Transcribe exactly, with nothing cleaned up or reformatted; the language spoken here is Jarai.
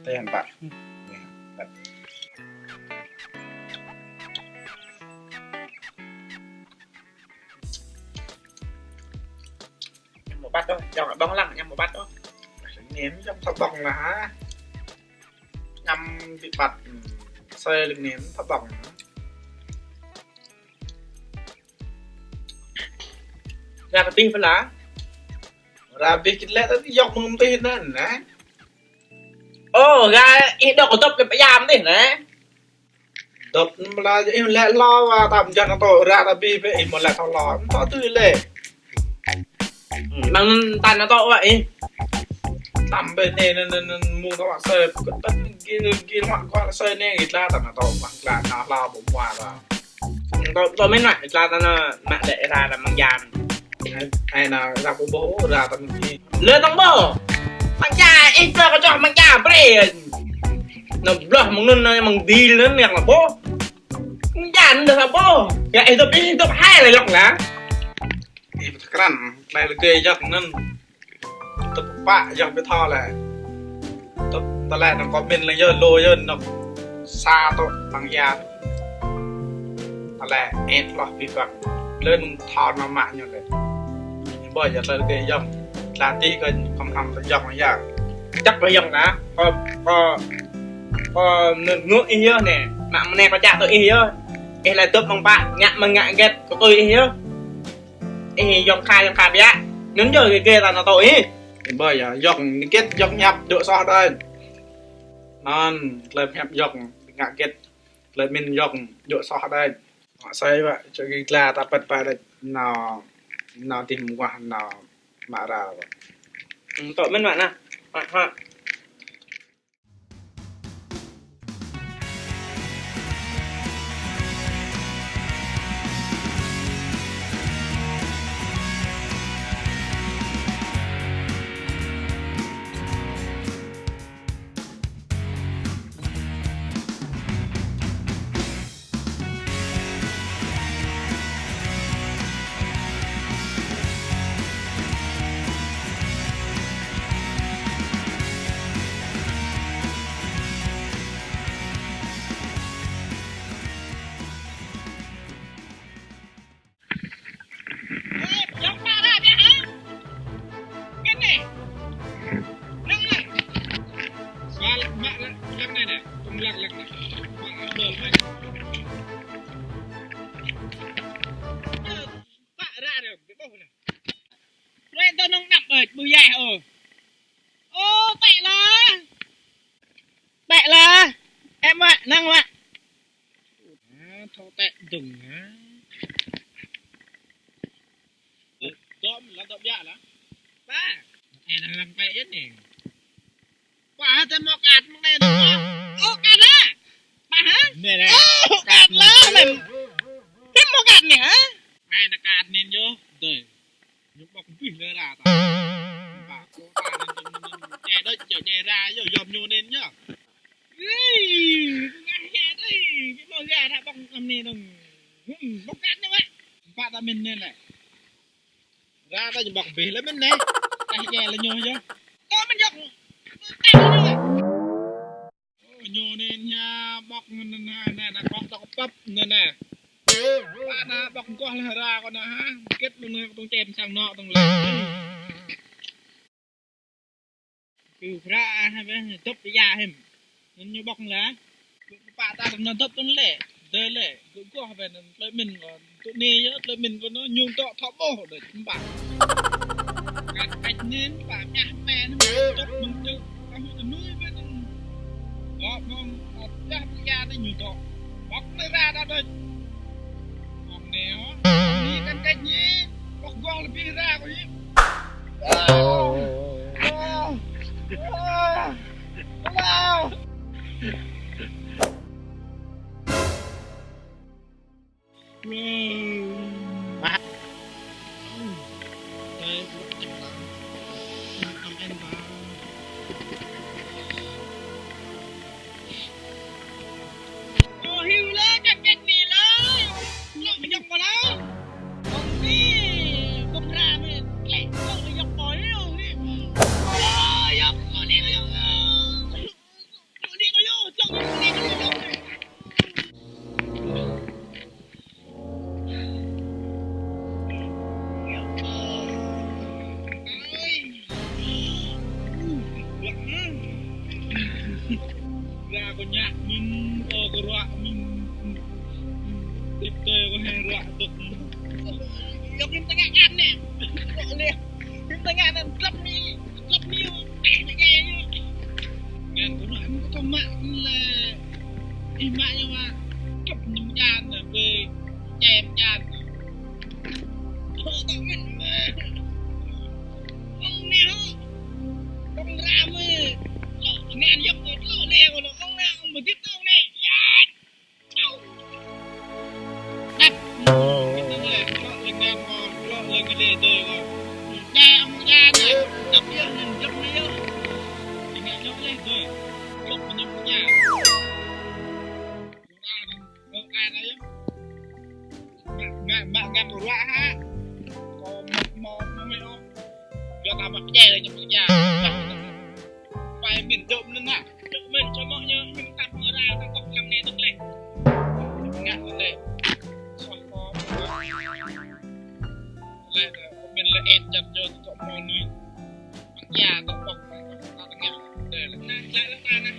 Teh hăng pă. Ñăm mơ̆ ƀăt ôh, yŏng ƀơ̆ng lăng, ñăm mơ̆ ƀăt ôh. Lơ̆ng nem, yŏng thâo ƀơ̆ng lah hă. Ñăm ƀu ƀăt, hmm, sơi lơ̆ng nem thâo ƀơ̆ng. Ra kơ tih pơla. Ra bih kit lĕ tơ yŏng mơ̆ng tih anŭn, nă. Ơ, ra ih dŏ kơ dŏp lĕ pơyam tih, nă. Dŏp mơ̆ la ih lĕ lo wa tam jan to ra ta bih bĕ ih mơ̆ lĕ thâo lo. Thâo tui lĕ. Hmm, mơ̆ng tan to wa ih. Tam bĕ nê nê nê nê mơ̆ng to wa sơi kơ tơ̆t gil gil wa kơ sơi nê gil la tam to wa la na la ƀu wa la. To to mĕn wa la ta na mă lĕ ra ta mơ̆ng jan. Ai, ai na ra ƀu ƀuh, ra tăm ih. Lơ tăm ƀuh. Mơ̆ng ča, ih tơ kơ čoh mơ̆ng ča, bre. Nă bloh mơ̆ng anŭn, nă mơ̆ng dil anŭn, yang la ƀuh. Mơ̆ng ča anŭn dah la ƀuh. Yă, ih tŭp, ih tŭp hai la yŏng lah. Ih, pơtơkrăn, tơlơi lơgơi yŏng anŭn. Tŭp pă yŏng ƀu thâo lĕ. Tŭp tơlơi anŭn comment lĕ yơh, lu yơh, anŭn sa tŭ tăng ya. Tơlơi ĕt hloh ƀu pă. Lơ̆ng thâo nao mă ñu lĕ. Ƀơi yơh tơlơi kơ yŏng. Tla tih kơ khŏm khŏm tơ yŏng yơh. Čăk kơ yŏng lah. Kơ, kơ, kơ anŭn ngă ih yơh nê. Mă mơnê kơ čăk tơ ih yơh. Ih lĕ tŭp mơ̆ng pă, ngă mơ̆ng ngă gĕt kơ tui ih yơh. Ih yŏng kha, yŏng kha biă. Anŭn yơh gĕt gĕt ta nao tơ ih. Ƀơi yơh, yŏng gĕt, yŏng hiăp dŏ soh đơi. Anŭn, tơlơi hiăp yŏng, ngă gĕt, tơlơi mĭn yŏng dŏ soh đơi. Mă sơi wa, čô gĕt la ta pơ̆t pă đơi, nao, nao tih mơguah, nao mă ra wa. Hmm, tŏ mĭn wa nă. Mă, mă. Ê, yŏng pă ră biă hă? Ngăn nê. Ngăn nê. Sal mă ră, lăng nê nê. Tŭng lăng lăng nê. Mă ră bơl mă. Pă ră ră, ƀu ƀuh nê. Ră tơ nong năp ơi, ƀu yah ôh. Ô, tĕ lah. Tĕ lah. Em wa, năng wa. Ha, thâo tĕ dơ̆ng ha. Dŏm lah, dŏm biă lah. Pă. Ê, năng lăng tĕ yơh nê. Pă hă, tĕ mơ̆ kăt mơ̆ng nê nê. Ô, kăt lah. Pă hă? Nê nê. Ô, kăt lah nê. Tĕ mơ̆ kăt nê hă? Ê, nă kăt nê yơh. Dơi. Ñu ƀŏk abih lĕ ra ta. Ƀă kơ ta anŭn tơ̆ng anŭn čê đôč, čê, čê ra yơh, yom ñu anŭn yơh. Ih, kơ ngă hĕ đơi, ƀu ƀuh ra ta ƀŏk anŭn anŭn. Hmm, ƀŏk kăt anŭn wă. Pă ta mĭn anŭn lĕ. Ra ta ñu ƀŏk abih lĕ mĭn anŭn. Ta hĕ lĕ ñu yơh. Tơ mĭn yơh. Ta ñu wă. Ô, ñu anŭn ñu ƀŏk anŭn anŭn anŭn, anŭn, anŭn, kŏ tŏk păp anŭn anŭn. Pă anŭn ƀŏk kơkuh lah ra kơ anŭn hă. Gĕt lu anŭn tŭng čem sang anŏ tŭng lĕ. Kơ phra hă bĕ, dŏp ya hĕm. Anŭn ñu ƀŏk lah. Pă ta tŭng anŭn dŏp tŭng lĕ. Dơi lĕ. Kơkuh bĕ anŭn tơlơi mĭn kơ. Tui anai yơh, tơlơi mĭn kơ anŭn ñu tŏ thâo ƀuh đôč mơ̆. Kăt kăt anŭn, pă mah mah anŭn, tŏk mơ̆ng tŭ, kơ hŭ tơnui bĕ anŭn. Ƀŏk mơ̆ng, ơ, pơdah pơya anŭn ñu tŏ. Ƀŏk anai ra đa đôč. Ƀŏk anai ôh. Anai kăt kăt anŭn, ƀŏk gŏng lĕ ƀing ra kơ anŭn. Ơ. Ơ. Ơ. Ơ. Ơ, hyu lĕ, kăt kăt anai lĕ. Lŏk mơyŏk mơ̆ lĕ. Ơ, anai, kơ phra mơ̆, lĕ, lŏk mơyŏk mơ̆ lĕ, anai. Ra kơ ñă mơ̆n, kơ kơ ruă mơ̆n. Tip tơi kơ he ruă tŭk. Yŏk ƀing tơngan anai. Ruă lĕ. Ƀing tơngan anai klăp ni. Klăp ni. Teh ni kơ ñu. Ngăn kơ ruă mơ̆n kơ tơmă lĕ. Ih mă ñu mă. Klăp ñu mơ̆n anai. Bê. Čem čan. Hŏ tŏ mơ̆n. Ong ni hŏ. Ong ra mơ̆n. Lŏ ngăn yŏk lŏ lĕ kơ lŏ ong ra ong mơ̆n tip tŏ ong ni. Yai. Au. Đăp. Lŏ lĕ ngăn kơ lŏ lĕ kơ lĕ tơi kơ. Čem ong čan ni. Đăp yơh ngăn yŏk ni yơh. Ngăn yŏk lĕ tơi. Yŏk mơ̆n yŏk čan. Ong čan ni yơh. Mă, mă, mă ngăn ruă hă. Kơ mă, mă, mă, mă, ôh. Yua ta mă pơdjai lĕ ñu pơdjai. Pai mĭn dŏ mơ̆n nă. Dŏ mĭn čơmơ̆ ñu, mĭn tăm mơra, ta kŏk lăm nê tơk lĕ. Ngă lĕ. Soh kơ. Lĕ, mĭn lĕ ĕt jăt jơ̆ tơk mơ̆ nui. Pơdjai tơk kŏk, ta tơngă. Lĕ, lĕ, lĕ, lĕ, lĕ, lĕ.